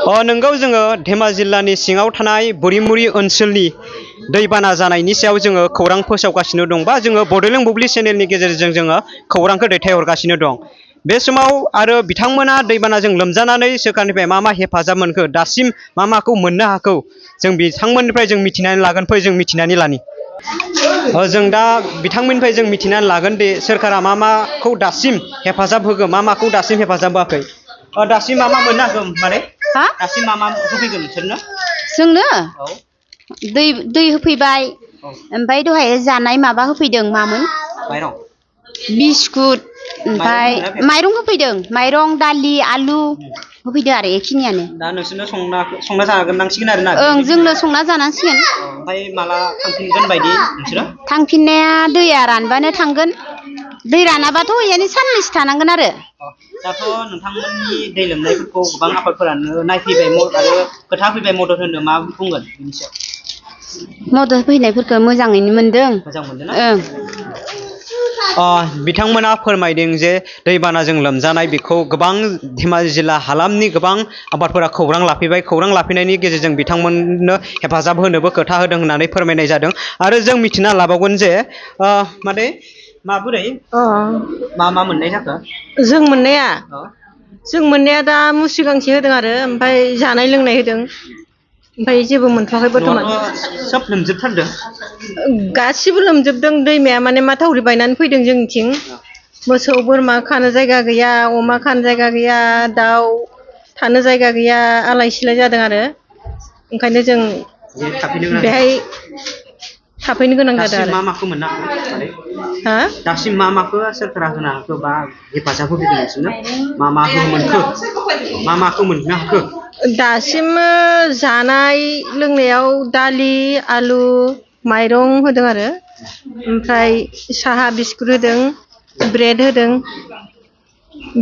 नोंगौ जोङो धेमाजि जिल्लानि सिङाव थानाय बुरिमुरि ओनसोलनि दैबाना जानायनि सायाव जोङो खौरां फोसावगासिनो दं बा जोङो बड'लेण्ड बुब्लि चेनेलनि गेजेरजों जोङो खौरांखौ दैथायहरगासिनो दं। बे समाव आरो बिथांमोना दैबानाजों लोमजानानै सोरखारनिफ्राय मा मा हेफाजाब मोनखो दासिम मा माखौ मोननो हाखौ जों बिथांमोननिफ्राय जों मिथिनानै लागोन। फै जों मिथिनानै लानि जों दा बिथांमोननिफ्राय जों मिथिनानै लागोन दि सोरखारा मा माखौ दासिम हेफाजाब होगोन मा माखौ दासिम हेफाजाब होआखै। दासिम मा मा मोननो हागौ माने हा दासिम मा मा होफैगोन नोंसोरनो जोंनो औ दै होफैबाय औ ओमफ्राय दहाय जानाय माबा होफैदों मामोन माइरं बिस्कुट माइरं ओमफ्राय होदोंना होफैयाखै? माइरं होफैदों माइरं दालि आलु होफैदो आरो बेखिनियानो। दा नोंसोरनो संना जानांसिगोन आरोना ओं जोंनो संना जानांसिगोन। ओमफ्राय माला थांफिनगोन बायदि नोंसोरो थांफिननाया दैया रानबानो थांगोन। दै रानाबाथ' इयानो साननैसो थानांगोन आरो। दाथ' नोंथांमोननि दै लोमनायफोरखौ गोबां आफादफोरानो नायफैबाय आरो खोथा होफैबाय मदद होनो मा बुंगोन बेनि सायाव? मदद फैनायफोरखौ मोजाङैनो मोनदों। मोजां मोनदोंना? ओं बिथांमोना फोरमायदों जे दैबानाजों लोमजानाय बेखौ गोबां धेमाजि जिल्ला हालामनि गोबां आबादफोरा खौरां लाफैबाय। खौरां लाफैनायनि गेजेरजों बिथांमोननो हेफाजाब होनोबो खोथा होदों होननानै फोरमायनाय जादों। आरो जों मिथिना लाबावगोन जे माने माबोरै मा मा मोननाय जाखो? जों मोननाया दा मुस्रि गांसे होदों आरो ओमफ्राय जानाय लोंनाय होदों। ओमफ्राय जेबो मोनथ'वाखै बर्थमान। न'आथ' सोब लोमजोबथारदों गासिबो लोमजोबदों दैमाया माने माथावरि बायनानै फैदों जोंनिथिं। मोसौ बोरमा खानो जायगा गैया, अमा खानो जायगा गैया, दाउ थानो जायगा गैया आलाय सिलाय जादों आरो ओंखायनो जों थाफैनो गोनां बेहाय थाफैनो गोनां जादों दासिम आरो। मा माखौ मोननो हाखो माने हा दासिम मा माखौ सोरखारा होनो हाखो बा हेफाजाब होफैदों नोंसोरनो मा माखौ मोनखो मा माखौ मोननो हाखो? दासिम जानाय लोंनायाव दालि आलु माइरं होदों आरो ओमफ्राय साहा बिस्कुट होदों, ब्रेड होदों,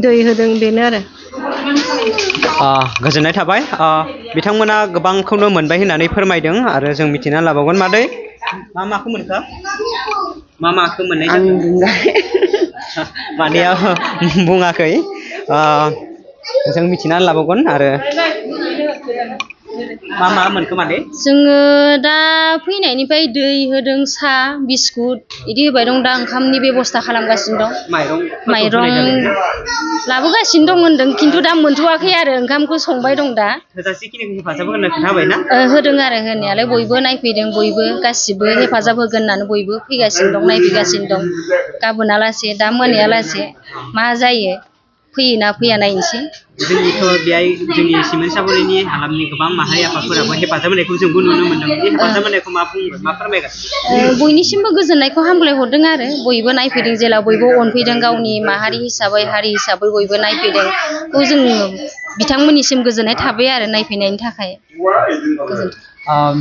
दै होदों बेनो आरो। गोजोननाय थाबाय। बिथांमोना गोबांखौनो मोनबाय होननानै फोरमायदों आरो जों मिथिनानै लाबावगोन मादै मा माखौ मोनखो? मा माखौ मोननाय जाखो? मादैया बुङाखै। जों मिथिनानै लाबावगोन आरो मा मा मोनखो मादै? जोङो दा फैनायनिफ्राय दै होदों साहा बिस्कुट बिदि होबाय दं। दा ओंखामनि बेब'स्था खालामगासिनो दं। माइरं लाबोगासिनो दं होनदों खिन्थु दा मोनथ'वाखै आरो ओंखामखौ संबाय दं दा। थोजासेखिनिखौ हेफाजाब होनो खोथा होबायना? होदों आरो होनायालाय बयबो नायफैदों बयबो गासिबो हेफाजाब होगोन होननानै बयबो फैगासिनो दं नायफैगासिनो दं। गाबोनालासे दा मोनायालासे मा जायो फैयोना फैया नायनोसै। जोंनिथ' बेहाय जोंनि सिमेन्ट सापरिनि हालामनि गोबां माहारि आफादफोराबो हेफाजाब होनायखौ जोंबो नुनो मोनदों। बे हेफाजाब होनायखौ मा बुंगोन मा फोरमायगोन? बयनिसिमबो गोजोननायखौ हामलाय हरदों आरो बयबो नायफैदों जेला बयबो अनफैदों गावनि माहारि हिसाबै हारि हिसाबै बयबो नायफैदों। जों बिथांमोननिसिम गोजोननाय थाबाय आरो नायफैनायनि थाखाय। गोजोन्थों।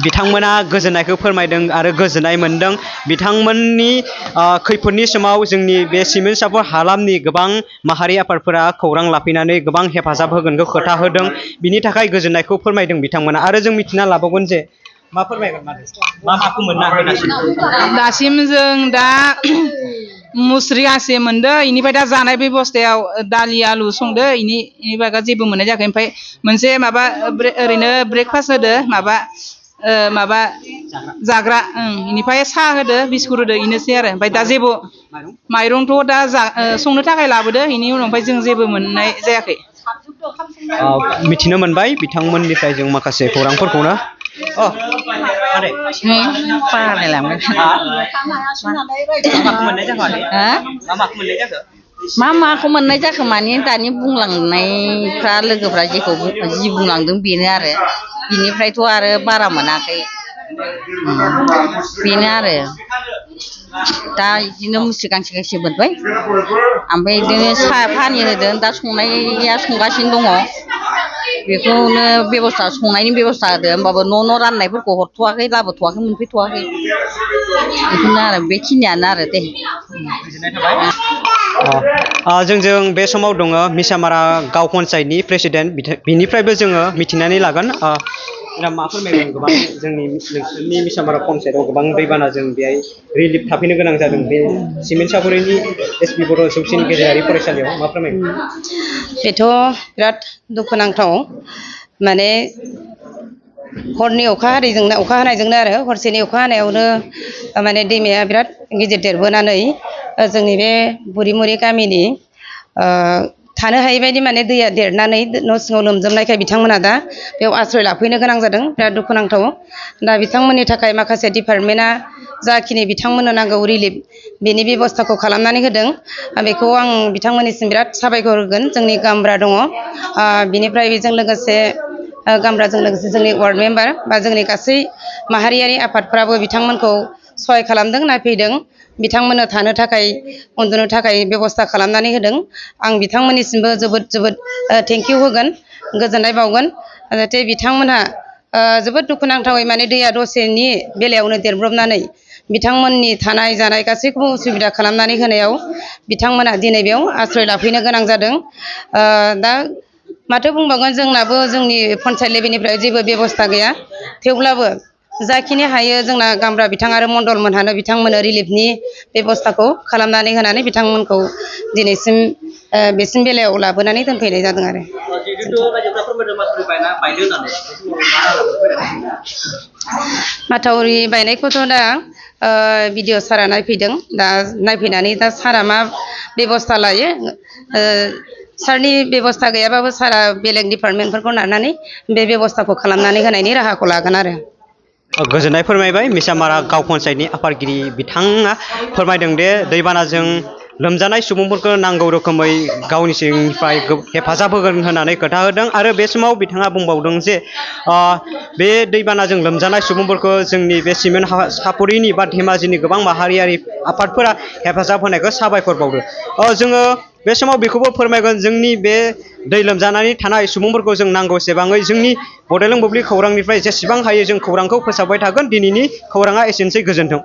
बिथांमोना गोजोननायखौ फोरमायदों आरो गोजोननाय मोनदों। बिथांमोननि खैफोदनि समाव जोंनि बे सिमेन्ट सापरि हालामनि गोबां माहारि आफादफोरा खौरां लाफैनानै गोबां हेफाजाब होगोनखौ खोथा होदों। बिनि थाखाय गोजोननायखौ फोरमायदों बिथांमोना। आरो जों मिथिना लाबावगोन जे मा फोरमायगोन मादै मा माखौ मोननो हाखो दासिम? दासिम जों दा मुस्रि गांसे मोनदो। इनिफ्राय दा जानाय बेबस्थायाव दालि आलु संदो इनि बागै जेबो मोननाय जायाखै। ओमफ्राय मोनसे माबा ओरैनो ब्रेकफास्ट होदो माबा जाग्रा इनिफ्राय साहा होदो बिस्कुट होदो इनोसै आरो ओमफ्राय दा जेबो माइरंथ' दा संनो थाखाय लाबोदो इनि उनाव ओमफ्राय जों जेबो मोननाय जायाखै। मिथिनो मोनबाय बिथांमोननिफ्राय जों माखासे खौरांफोरखौनो मा माखौ मोननाय जाखो माने दानि बुंलांनायफ्रा लोगोफ्रा जि बुंलांदों बेनो आरो बिनिफ्रायथ' आरो बारा मोनाखै बेनो आरो दा बिदिनो मुस्रि गांसे गांसे मोनबाय। ओमफ्राय बिदिनो साहा पानि होदों दा संनाया संगासिनो दङ बेखौनो बेब'स्था संनायनि बेब'स्था होदो होमबाबो न' राननायफोरखौ हरथ'वाखै लाबोथ'वाखै मोनफैथ'वाखै बेखौनो आरो बेखिनियानो आरो दे। जोंजों बे समाव दङ मिसामारा गाव पन्सायतनि प्रेसिडेन्ट बिनिफ्रायबो जोङो मिथिनानै लागोन मा फोरमायगोन। गोबां जोंनि नोंसोरनि मिसामारा पन्सायतआव गोबां दैबानाजों बेहाय रिलिफ थाफैनो गोनां जादों बे सिमेन्ट सापरिनि एसपि बर' जौसिन गेजेरारि फरायसालियाव मा फोरमायगोन? बेथ' बिराद दुखुनांथाव माने हरनि अखा हानायजोंनो आरो हरसेनि अखा हानायावनो माने दैमाया बिराद गिदिर देरबोनानै जोंनि बे बुरिमुरि गामिनि थानो हायै बायदि माने दैया देरनानै न' सिङाव लोमजोबनायखाय बिथांमोना दा बेयाव आश्रय लाफैनो गोनां जादों बिराद दुखुनांथाव दा बिथांमोननि थाखाय माखासे डिपार्टमेन्टआ जाखिनि बिथांमोननो नांगौ रिलिफ बेनि बेब'स्थाखौ खालामनानै होदों बेखौ आं बिथांमोननिसिम बिराद साबायखर होगोन जोंनि गामब्रा दङ बिनिफ्राय बेजों लोगोसे गामब्राजों लोगोसे जोंनि वार्ड मेम्बार बा जोंनि गासै माहारियारि आफादफ्राबो बिथांमोनखौ सहाय खालामदों नायफैदों बिथांमोननो थानो थाखाय उन्दुनो थाखाय बेब'स्था खालामनानै होदों आं बिथांमोननिसिमबो जोबोद थेंकिउ होगोन गोजोननाय बावगोन जाहाथे बिथांमोनहा जोबोद दुखुनांथावै माने दैया दसेनि बेलायावनो देरब्रबनानै बिथांमोननि थानाय जानाय गासैखौबो उसुबिदा खालामनानै होनायाव बिथांमोना दिनै बेयाव आश्रय लाफैनो गोनां जादों दा माथो बुंबावगोन जोंनाबो जोंनि पन्सायत लेभेलनिफ्राय जेबो बेब'स्था गैया थेवब्लाबो जाखिनि हायो जोंना गामब्रा बिथां आरो मण्डल मोनहानो बिथांमोननो रिलिफनि बेब'स्थाखौ खालामनानै होनानै बिथांमोनखौ दिनैसिम बेसिम बेलायाव लाबोनानै दोनफैनाय जादों आरो माथावरि बायनायखौथ' दा बिडिअ सारा नायफैदों दा नायफैनानै दा सारा मा बेब'स्था लायो सारनि बेब'स्था गैयाबाबो सारा बेलेग डिपार्टमेन्टफोरखौ नारनानै बे बेब'स्थाखौ खालामनानै होनायनि राहाखौ लागोन आरो गोजोननाय फोरमायबाय मिसामारा गाव पन्सायतनि आफादगिरि बिथाङा फोरमायदों दे दैबानाजों लोमजानाय सुबुंफोरखौ नांगौ रोखोमै गावनि सिंनिफ्राय हेफाजाब होगोन होननानै खोथा होदों आरो बे समाव बिथाङा बुंबावदों जे बे दैबानाजों लोमजानाय सुबुंफोरखौ जोंनि बे सिमेन्ट सापरिनि बा धेमाजिनि गोबां माहारियारि आफादफोरा हेफाजाब होनायखौ साबायखर बावदों जोङो बे समाव बेखौबो फोरमायगोन जोंनि बे दै लोमजानानै थानाय सुबुंफोरखौ जों नांगौसेबाङै जोंनि बड'लेण्ड बुब्लि खौरांनिफ्राय जेसेबां हायो जों खौरांखौ फोसावबाय थागोन दिनैनि खौराङा एसेनोसै गोजोन्थों।